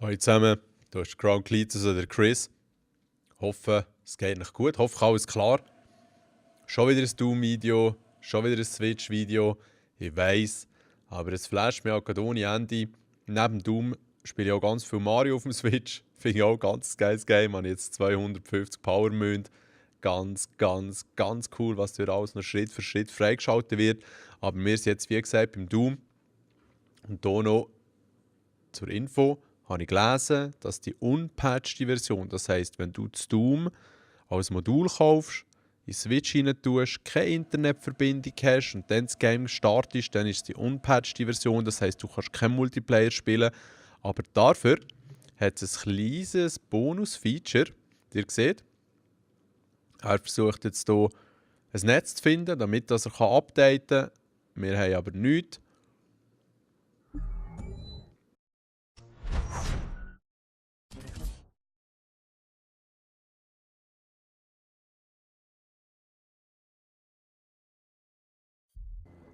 Hallo zusammen, du hast Ground Cletus oder Chris. Hoffe, es geht euch gut, hoffe, alles klar. Schon wieder ein Doom-Video, schon wieder ein Switch-Video, ich weiss, aber es flasht mich auch gerade ohne Ende. Neben Doom spiele ich auch ganz viel Mario auf dem Switch. Finde ich auch ein ganz geiles Game, habe jetzt 250 Power-Münzen. Ganz cool, was dort alles noch Schritt für Schritt freigeschaltet wird. Aber wir sind jetzt, wie gesagt, beim Doom. Und hier noch zur Info habe ich gelesen, dass die unpatchte Version, das heisst, wenn du das Doom als Modul kaufst, in die Switch rein tust, keine Internetverbindung hast und dann das Game startest, dann ist es die unpatchte Version, das heisst, du kannst kein Multiplayer spielen, aber dafür hat es ein kleines Bonus-Feature, ihr seht, er versucht jetzt hier ein Netz zu finden, damit er updaten kann, wir haben aber nichts.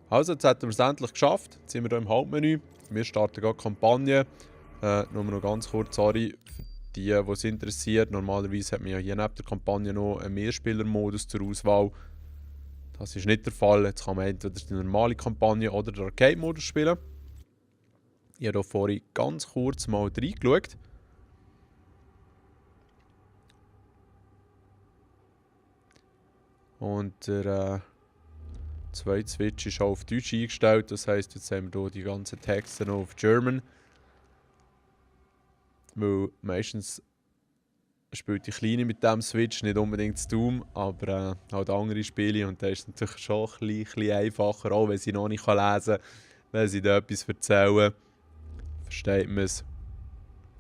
Also, jetzt hätten wir es endlich geschafft. Jetzt sind wir hier im Hauptmenü. Wir starten gerade die Kampagne. Nur noch ganz kurz, sorry, für die es interessiert. Normalerweise hat man ja hier neben der Kampagne noch einen Mehrspieler-Modus zur Auswahl. Das ist nicht der Fall. Jetzt kann man entweder die normale Kampagne oder den Arcade-Modus spielen. Ich habe hier vorhin ganz kurz mal reingeschaut. Und der zweite Switch ist auch auf Deutsch eingestellt, das heisst, jetzt haben wir hier die ganzen Texte noch auf German. Weil meistens spielt die Kleine mit diesem Switch nicht unbedingt das Doom, aber halt andere Spiele und da ist es natürlich schon ein bisschen einfacher, auch wenn sie noch nicht lesen kann, wenn sie da etwas erzählen, versteht man es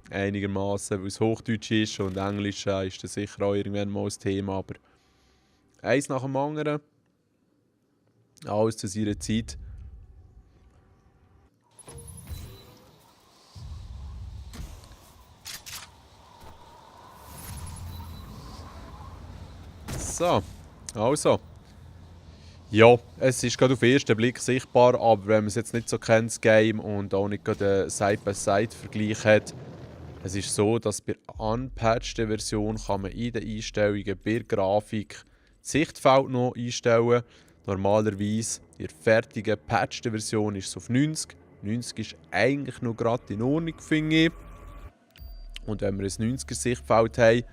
einigermaßen, weil es Hochdeutsch ist und Englisch ist das sicher auch irgendwann mal ein Thema, aber eins nach dem anderen. Alles zu seiner Zeit. So, also. Ja, es ist gerade auf den ersten Blick sichtbar, aber wenn man es jetzt nicht so kennt, das Game, und auch nicht gerade einen Side-by-Side-Vergleich hat, es ist so, dass bei der unpatchten Version kann man in den Einstellungen bei der Grafik das Sichtfeld noch einstellen. Normalerweise in der fertigen, patchten Version ist es auf 90. 90 ist eigentlich noch gerade in Ordnung, finde ich. Und wenn wir ein 90er Sichtfeld haben,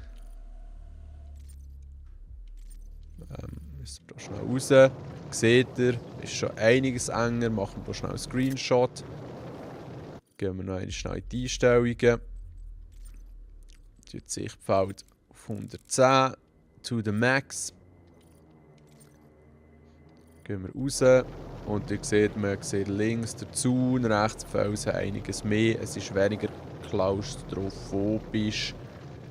müssen wir hier schnell raus. Seht ihr, ist schon einiges enger. Machen wir hier schnell einen Screenshot. Gehen wir noch einmal schnell in die Einstellungen. Das Sichtfeld auf 110 to the max. Gehen wir raus und ihr seht, man sieht links den Zaun, rechts die Felsen einiges mehr. Es ist weniger klaustrophobisch,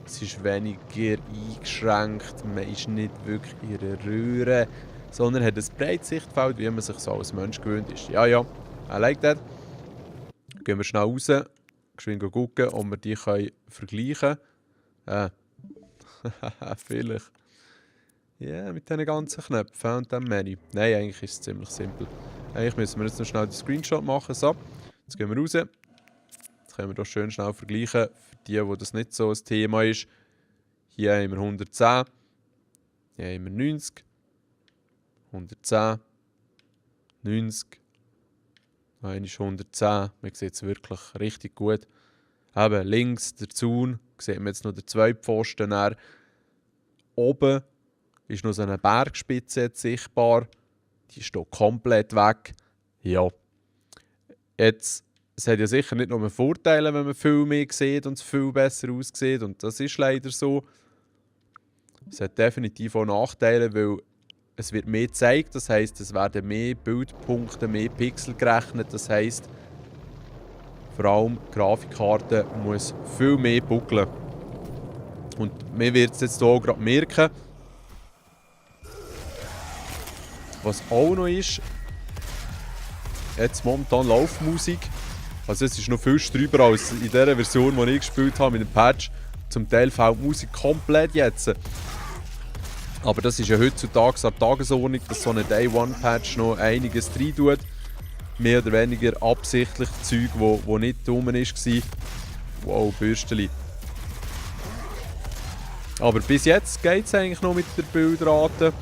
es ist weniger eingeschränkt, man ist nicht wirklich in einer Röhre, sondern hat ein breites Sichtfeld, wie man sich so als Mensch gewöhnt ist. Ja, I like that. Gehen wir schnell raus, geschwind gucken, ob wir die vergleichen können. Vielleicht. Ja, yeah, mit diesen ganzen Knöpfen und dem Menü. Nein, eigentlich ist es ziemlich simpel. Eigentlich müssen wir jetzt noch schnell den Screenshot machen. So, jetzt gehen wir raus. Jetzt können wir das schön schnell vergleichen. Für die, wo das nicht so ein Thema ist. Hier haben wir 110. Hier haben wir 90. 110. 90. Nein, ist 110. Man sieht es wirklich richtig gut. Eben links der Zaun. Sieht man jetzt noch den zweiten Pfosten. Dann oben ist noch so eine Bergspitze jetzt sichtbar. Die ist hier komplett weg. Ja. Jetzt, es hat ja sicher nicht nur Vorteile, wenn man viel mehr sieht und es viel besser aussieht. Und das ist leider so. Es hat definitiv auch Nachteile, weil es wird mehr gezeigt. Das heisst, es werden mehr Bildpunkte, mehr Pixel gerechnet. Das heisst, vor allem die Grafikkarte muss viel mehr buckeln. Und man wird es jetzt hier gerade merken. Was auch noch ist, jetzt momentan Laufmusik. Also es ist noch viel strüber als in der Version, die ich gespielt habe mit dem Patch. Zum Teil fällt die Musik komplett jetzt. Aber das ist ja heutzutage ab Tagesordnung, dass so ein Day-One-Patch noch einiges rein tut. Mehr oder weniger absichtlich Zeug, wo nicht dumm war. Wow, Bürsteli. Aber bis jetzt geht es eigentlich noch mit der Bildrate.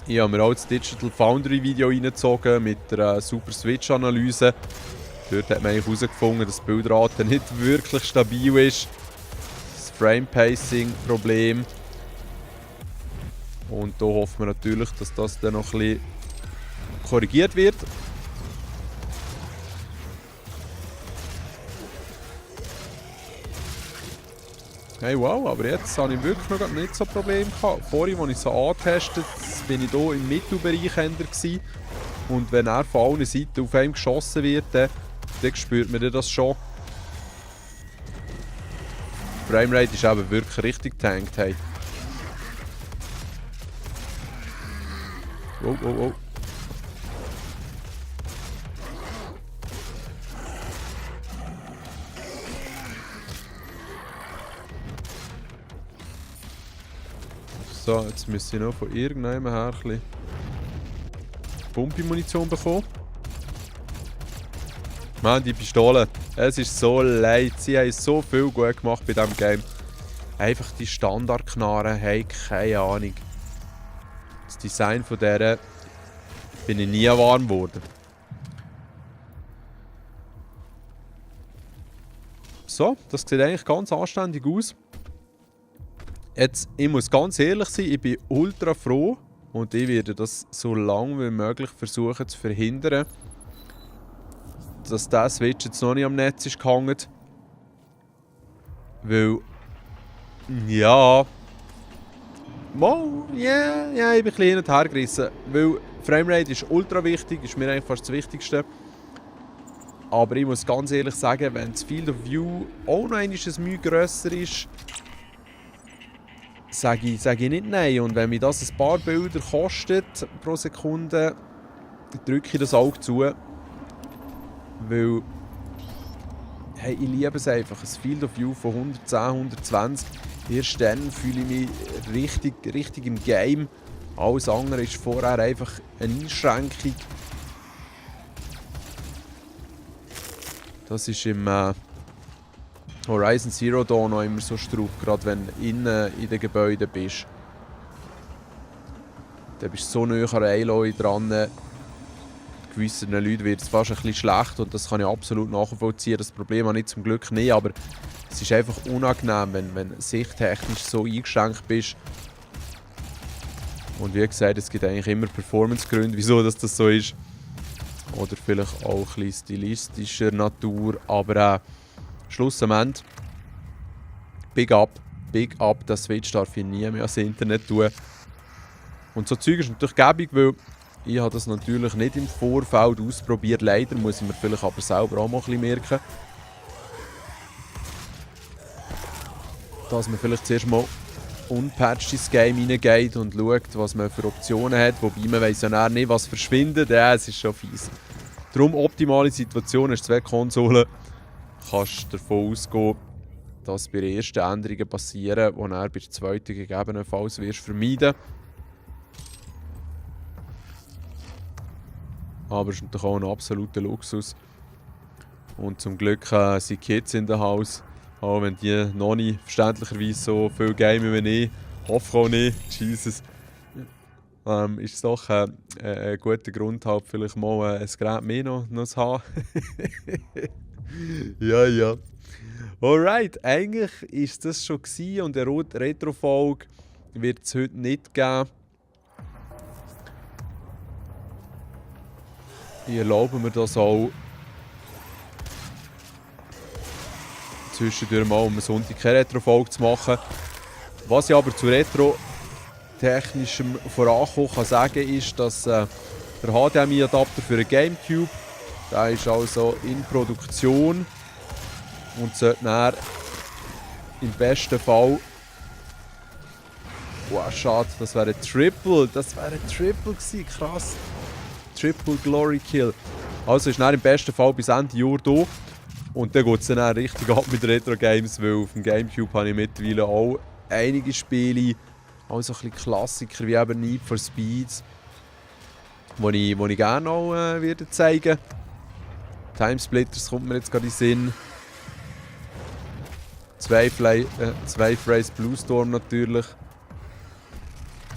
Ich habe mir auch das Digital Foundry Video reingezogen mit der Super Switch Analyse. Dort hat man herausgefunden, dass die Bildrate nicht wirklich stabil ist. Das Frame Pacing Problem. Und da hoffen wir natürlich, dass das dann noch ein bisschen korrigiert wird. Hey, wow, aber jetzt habe ich wirklich noch nicht so ein Problem gehabt. Vorhin, als ich so angetestet habe, bin ich hier im Mittelbereich gewesen. Und wenn er von allen Seiten auf einen geschossen wird, dann spürt man das schon. Die Framerate ist eben wirklich richtig getankt. Hey. Oh, oh, oh. So, jetzt müssen ich noch von irgendjemandem her ein bisschen Pumpi-Munition bekommen. Mann, die Pistole. Es ist so leid. Sie haben so viel gut gemacht bei diesem Game. Einfach die Standardknarren, hey, keine Ahnung. Das Design von dieser bin ich nie warm geworden. So, das sieht eigentlich ganz anständig aus. Jetzt, ich muss ganz ehrlich sein, ich bin ultra froh und ich werde das so lange wie möglich versuchen zu verhindern, dass dieser Switch jetzt noch nicht am Netz ist gehangen. Weil, ja, ich bin ein bisschen hin und her gerissen. Weil Framerate ist ultra wichtig, ist mir eigentlich fast das Wichtigste. Aber ich muss ganz ehrlich sagen, wenn das Field of View auch noch ein Mühe grösser ist, sage ich nicht nein. Und wenn mir das ein paar Bilder kostet pro Sekunde, drücke ich das Auge zu. Weil, hey, ich liebe es einfach. Ein Field of View von 110, 120. Erst dann fühle ich mich richtig im Game. Alles andere ist vorher einfach eine Einschränkung. Das ist im Horizon Zero Dawn noch immer so straub, gerade wenn du innen in den Gebäuden bist. Da bist du so nah an Aloy dran. Gewissen Leuten wird es fast ein bisschen schlecht und das kann ich absolut nachvollziehen. Das Problem habe ich zum Glück nicht, aber es ist einfach unangenehm, wenn du sichttechnisch so eingeschränkt bist. Und wie gesagt, es gibt eigentlich immer Performance-Gründe, wieso das so ist. Oder vielleicht auch ein bisschen stilistischer Natur, aber Schluss am Ende. Big up, das Switch darf ich nie mehr ans Internet tun. Und so Zeug ist natürlich gäbig, weil ich habe das natürlich nicht im Vorfeld ausprobiert. Leider muss ich mir vielleicht aber selber auch mal ein bisschen merken. Dass man vielleicht zuerst mal unpatched ins Game hineingeht und schaut, was man für Optionen hat. Wobei man weiss ja nicht, was verschwindet. Ja, es ist schon fies. Darum optimale Situation, hast 2 Konsolen. Kannst davon ausgehen, dass bei den ersten Änderungen passieren, die dann bei der zweiten gegebenenfalls wirst vermeiden. Aber es ist natürlich auch ein absoluter Luxus. Und zum Glück sind Kids in der Haus. Auch wenn die noch nicht verständlicherweise so viel gamen wie ich. Hoffe auch nicht. Jesus. Ist es doch ein guter Grund, halt vielleicht mal ein Gerät mehr noch zu haben. Ja. Alright, eigentlich war das schon gewesen und eine Retro-Folge wird es heute nicht geben. Ich erlaube mir das auch, zwischendurch mal um einen Sonntag keine Retro-Folge zu machen. Was ich aber zu retro-technischem Vorankommen kann sagen, ist, dass der HDMI-Adapter für den Gamecube, der ist also in Produktion und sollte dann im besten Fall... Wow, schade, das wäre ein Triple gewesen, krass. Triple Glory Kill. Also ist dann im besten Fall bis Ende Jahr da. Und dann geht es dann auch richtig ab mit Retro Games, weil auf dem Gamecube habe ich mittlerweile auch einige Spiele, auch so ein bisschen Klassiker wie eben Need for Speeds, die ich gerne auch werde zeigen. Timesplitters kommt mir jetzt gerade in den Sinn. 2 Frays Blue Storm natürlich.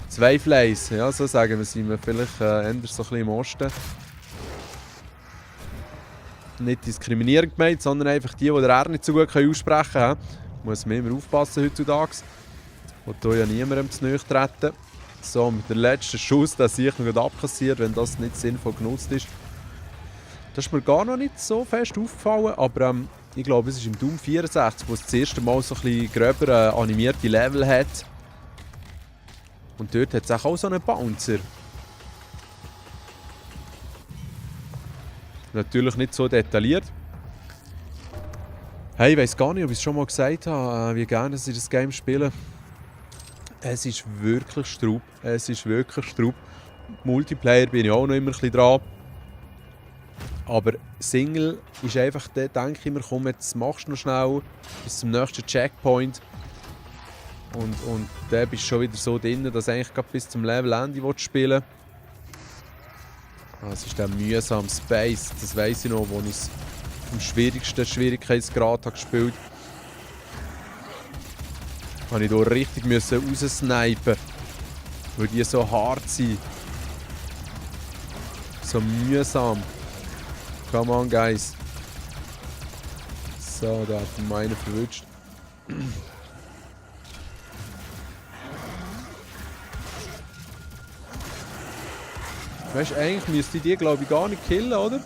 2 Flays, ja, so sagen wir, sind wir vielleicht eher so ein bisschen im Osten. Nicht diskriminierend gemeint, sondern einfach die den R nicht so gut aussprechen können. Muss man immer aufpassen heutzutage. Und hier ja niemandem zu nahe treten. So, mit dem letzten Schuss, der sich noch abkassiert, wenn das nicht sinnvoll genutzt ist. Das ist mir gar noch nicht so fest aufgefallen, aber ich glaube, es ist im Doom 64, wo es das erste Mal so ein bisschen gröber animierte Level hat. Und dort hat es auch so einen Bouncer. Natürlich nicht so detailliert. Hey, ich weiss gar nicht, ob ich es schon mal gesagt habe, wie gerne ich das Game spiele. Es ist wirklich Straub. Es ist wirklich Straub. Multiplayer bin ich auch noch immer ein bisschen dran. Aber Single ist einfach, da denke ich mir, komm, jetzt machst du noch schnell bis zum nächsten Checkpoint. Und da bist du schon wieder so drin, dass du eigentlich gerade bis zum Levelende spielen willst. Es ist der mühsame Space, das weiss ich noch, wo ich es am schwierigsten Schwierigkeitsgrad habe gespielt habe. Ich hier richtig raussnipen, weil die so hart sind. So mühsam. Come on, guys. So, da hat meine verwünscht. Weißt du, eigentlich müsste ich die, glaube ich, gar nicht killen, oder?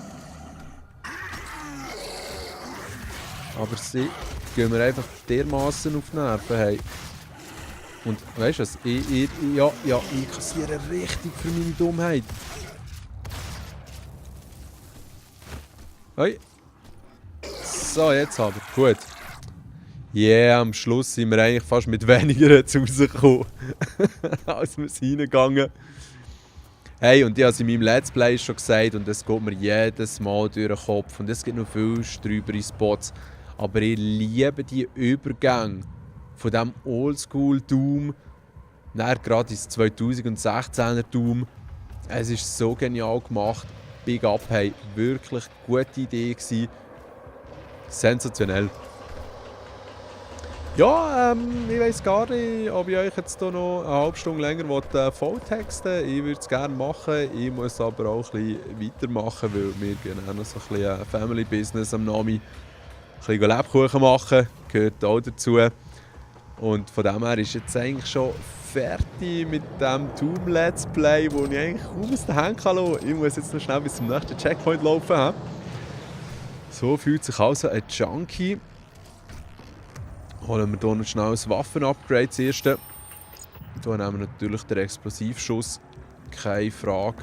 Aber sie gehen mir einfach dermaßen auf die Nerven. Hey. Und weißt du was? Ich kassiere richtig für meine Dummheit. Hey. So, jetzt aber. Gut. Yeah, am Schluss sind wir eigentlich fast mit weniger jetzt rausgekommen, als wir es reingegangen. Hey, und ich habe es in meinem Let's Play schon gesagt und es geht mir jedes Mal durch den Kopf und es gibt noch viele strübere Spots. Aber ich liebe die Übergänge von diesem Oldschool Doom, gerade ins 2016er Doom. Es ist so genial gemacht. Big up, hey, wirklich gute Idee gewesen. Sensationell. Ja, ich weiss gar nicht, ob ich euch jetzt hier noch eine halbe Stunde länger volltexten will. Ich würde es gerne machen, ich muss aber auch ein bisschen weitermachen, weil wir gerne so ein bisschen Family Business am Namen ein bisschen Lebkuchen machen, gehört auch dazu. Und von dem her ist jetzt eigentlich schon fertig mit dem Doom Let's Play, wo ich eigentlich kaum aus den Händen lassen kann. Ich muss jetzt noch schnell bis zum nächsten Checkpoint laufen. So fühlt sich also ein Junkie. Holen wir hier noch schnell ein Waffen-Upgrade das erste. Hier nehmen wir natürlich den Explosivschuss. Keine Frage.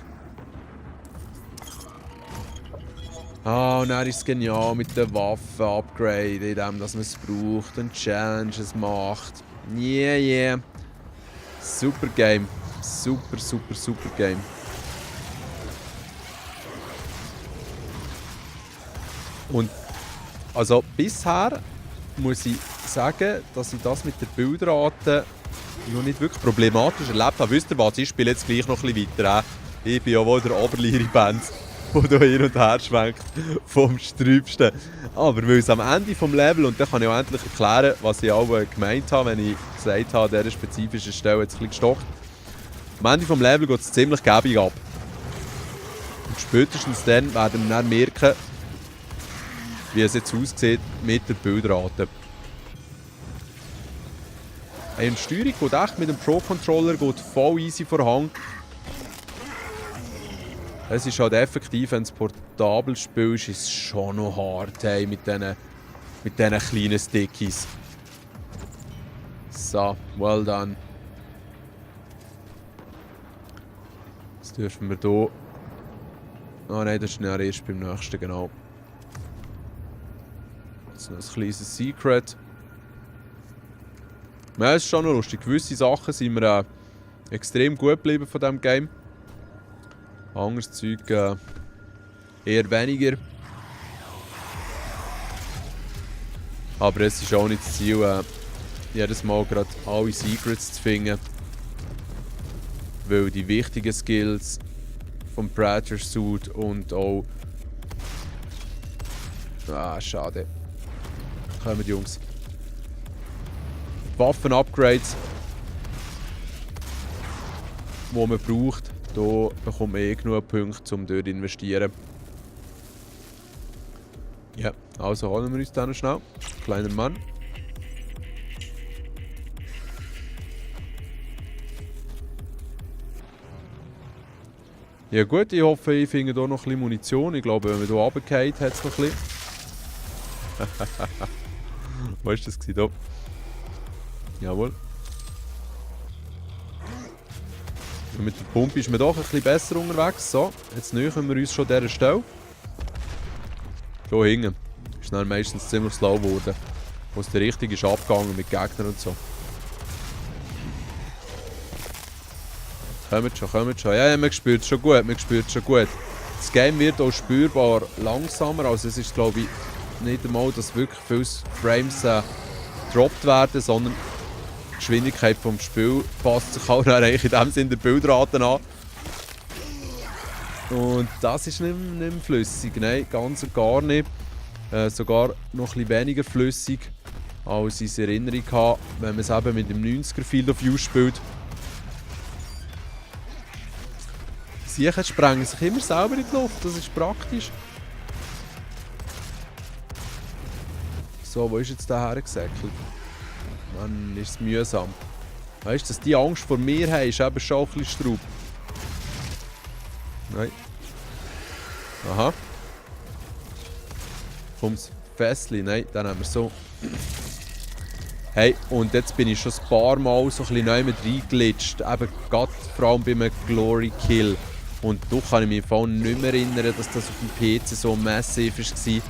Und dann ist es genial mit dem Waffen-Upgrade, in dem dass man es braucht und Challenges macht. Yeah. Super Game. Super Game. Und also bisher muss ich sagen, dass ich das mit der Bildrate noch nicht wirklich problematisch erlebt habe. Wisst ihr was, ich spiele jetzt gleich noch ein bisschen weiter. Ich bin ja wohl der Oberlieri-Benz, der hin und her schwenkt vom Sträubsten. Aber weil es am Ende des Levels, und dann kann ich auch endlich erklären, was ich auch gemeint habe, wenn ich gesagt habe, an dieser spezifischen Stelle jetzt ein bisschen gestockt. Am Ende des Levels geht es ziemlich gäbig ab. Und spätestens dann werden wir dann merken, wie es jetzt aussieht mit der Bildrate. Eine Steuerung geht echt mit dem Pro-Controller voll easy vorhang. Es ist halt effektiv, wenn du portabel spielst, ist es schon noch hart, hey, mit diesen kleinen Stickies. So, well done. Jetzt dürfen wir hier... Ah nein, das ist ja erst beim nächsten, genau. Jetzt noch ein kleines Secret. Ja, es ist schon noch lustig. Gewisse Sachen sind mir extrem gut geblieben von diesem Game. Anderes Zeug eher weniger. Aber es ist auch nicht das Ziel, jedes Mal gerade alle Secrets zu finden. Weil die wichtigen Skills vom Predator Suit und auch... schade. Kommen die Jungs. Waffen-Upgrades, die man braucht. Da bekommt man genug Punkte, um dort zu investieren. Ja, also holen wir uns dann schnell. Kleiner Mann. Ja gut, ich hoffe, ich finde hier noch ein bisschen Munition. Ich glaube, wenn man hier runterfällt, hat es noch ein bisschen. Was war das hier? Jawohl. Und mit der Pumpe ist man doch ein bisschen besser unterwegs. So, jetzt nähern wir uns schon dieser Stelle. Hier hinten. Ist dann meistens ziemlich slow geworden. Wo es richtig ist abgegangen mit Gegnern und so. Kommt schon. Ja, man spürt es schon gut, Das Game wird auch spürbar langsamer. Also es ist, glaube ich, nicht einmal, dass wirklich viele Frames gedroppt werden, sondern die Geschwindigkeit des Spiels passt sich auch eigentlich in dem Sinne der Bildrate an. Und das ist nicht mehr flüssig, nein, ganz und gar nicht. Sogar noch ein bisschen weniger flüssig, als ich es in Erinnerung habe, wenn man es eben mit dem 90er Field of View spielt. Die Siechen sprengen sich immer selber in die Luft, das ist praktisch. So, wo ist jetzt der hergesäckelt? Mann, ist es mühsam. Weißt du, dass die Angst vor mir haben, ist eben schon ein bisschen Straub. Nein. Aha. Komm's. Fässli, nein, dann haben wir so. Hey, und jetzt bin ich schon ein paar Mal so ein bisschen neu mit reingelitscht. Eben gerade vor allem beim Glory Kill. Und da kann ich mich im Fall nicht mehr erinnern, dass das auf dem PC so massiv war.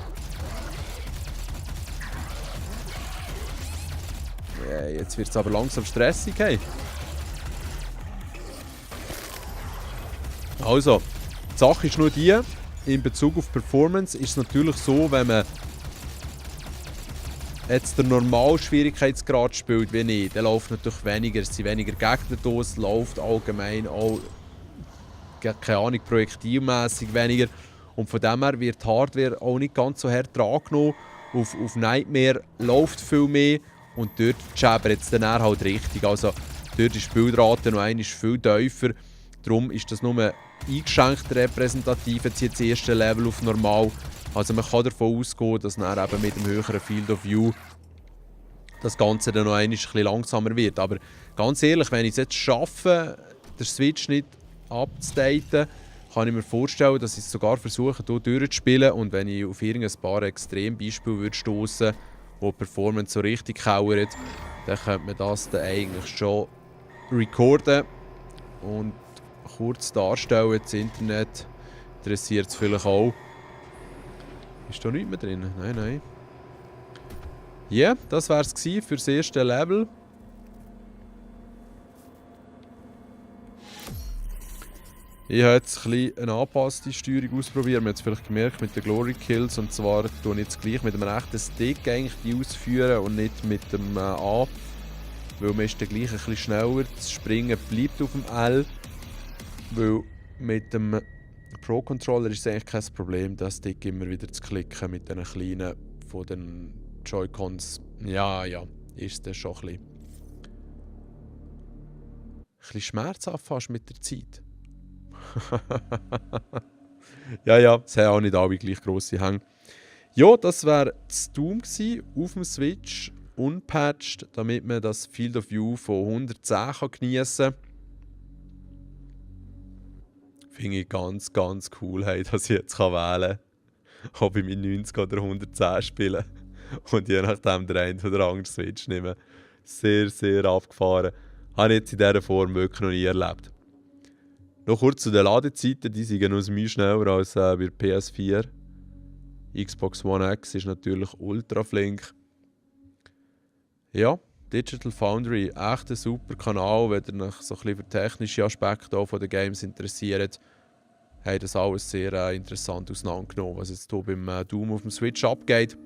Ja, jetzt wird es aber langsam stressig. Hey. Also, die Sache ist nur die, in Bezug auf Performance ist es natürlich so, wenn man jetzt den normalen Schwierigkeitsgrad spielt wie ich, dann läuft natürlich weniger, es sind weniger Gegner da, es läuft allgemein auch, keine Ahnung, projektilmässig weniger. Und von dem her wird die Hardware auch nicht ganz so hart angenommen. Auf Nightmare läuft viel mehr und dort scheppert es dann halt richtig. Also dort ist die Bildrate noch einmal viel tiefer. Darum ist das nur eingeschränkt repräsentativ, jetzt das erste Level auf normal. Also man kann davon ausgehen, dass dann eben mit dem höheren Field of View das Ganze dann noch einmal ein bisschen langsamer wird. Aber ganz ehrlich, wenn ich es jetzt schaffe, den Switch nicht abzudaten, kann ich mir vorstellen, dass ich es sogar versuche, hier durchzuspielen. Und wenn ich auf irgendein paar Extrembeispiele stoßen würde, wo die Performance so richtig kauert, dann könnte man das dann eigentlich schon recorden und kurz darstellen. Das Internet interessiert es vielleicht auch. Ist da nichts mehr drin? Nein. Ja, das war es für das erste Level. Ich habe jetzt ein bisschen eine angepasste Steuerung ausprobiert. Man hat es vielleicht gemerkt mit den Glory Kills. Und zwar tue ich jetzt gleich mit einem rechten Stick eigentlich die ausführen und nicht mit dem A. Weil man ist dann gleich ein bisschen schneller. Das Springen bleibt auf dem L. Weil mit dem Pro-Controller ist es eigentlich kein Problem, den Stick immer wieder zu klicken mit den kleinen von den Joy-Cons. Ja, ist das schon ein bisschen schmerzhaft fast mit der Zeit. ja, es haben auch nicht alle gleich grosse Hänge. Ja, das wäre das Doom auf dem Switch, unpatched, damit man das Field of View von 110 geniessen kann. Finde ich ganz, ganz cool, dass ich jetzt wählen kann, ob ich mit 90 oder 110 spiele. Und je nachdem der eine oder andere Switch nehmen. Sehr, sehr abgefahren. Habe ich jetzt in dieser Form wirklich noch nie erlebt. Noch kurz zu den Ladezeiten, die sind noch mehr schneller als bei der PS4. Xbox One X ist natürlich ultra flink. Ja, Digital Foundry, echt ein super Kanal, wenn ihr euch so ein bisschen für technische Aspekte von den Games interessiert. Haben das alles sehr interessant auseinandergenommen, was jetzt hier beim Doom auf dem Switch abgeht.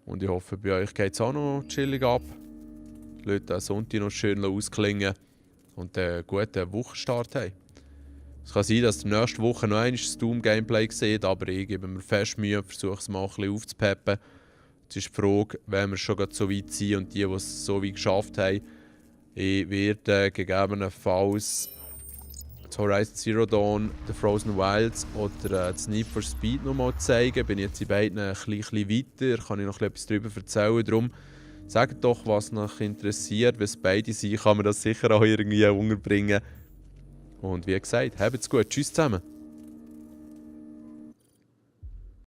Und ich hoffe, bei euch geht es auch noch chillig ab. Lasst den Sonntag noch schön ausklingen und einen guten Wochenstart haben. Es kann sein, dass ihr nächste Woche noch einmal das Doom-Gameplay seht, aber ich gebe mir fest Mühe und versuche es mal ein bisschen aufzupeppen. Jetzt ist die Frage, wenn wir schon so weit sind und die es so weit geschafft haben, ich werde gegebenenfalls das Horizon Zero Dawn, The Frozen Wilds oder das Need for Speed nochmal zeigen. Bin jetzt in beiden ein bisschen weiter, kann ich noch etwas darüber erzählen. Darum sagt doch, was euch interessiert. Wenn es beide sind, kann man das sicher auch irgendwie unterbringen. Und wie gesagt, habt's gut. Tschüss zusammen.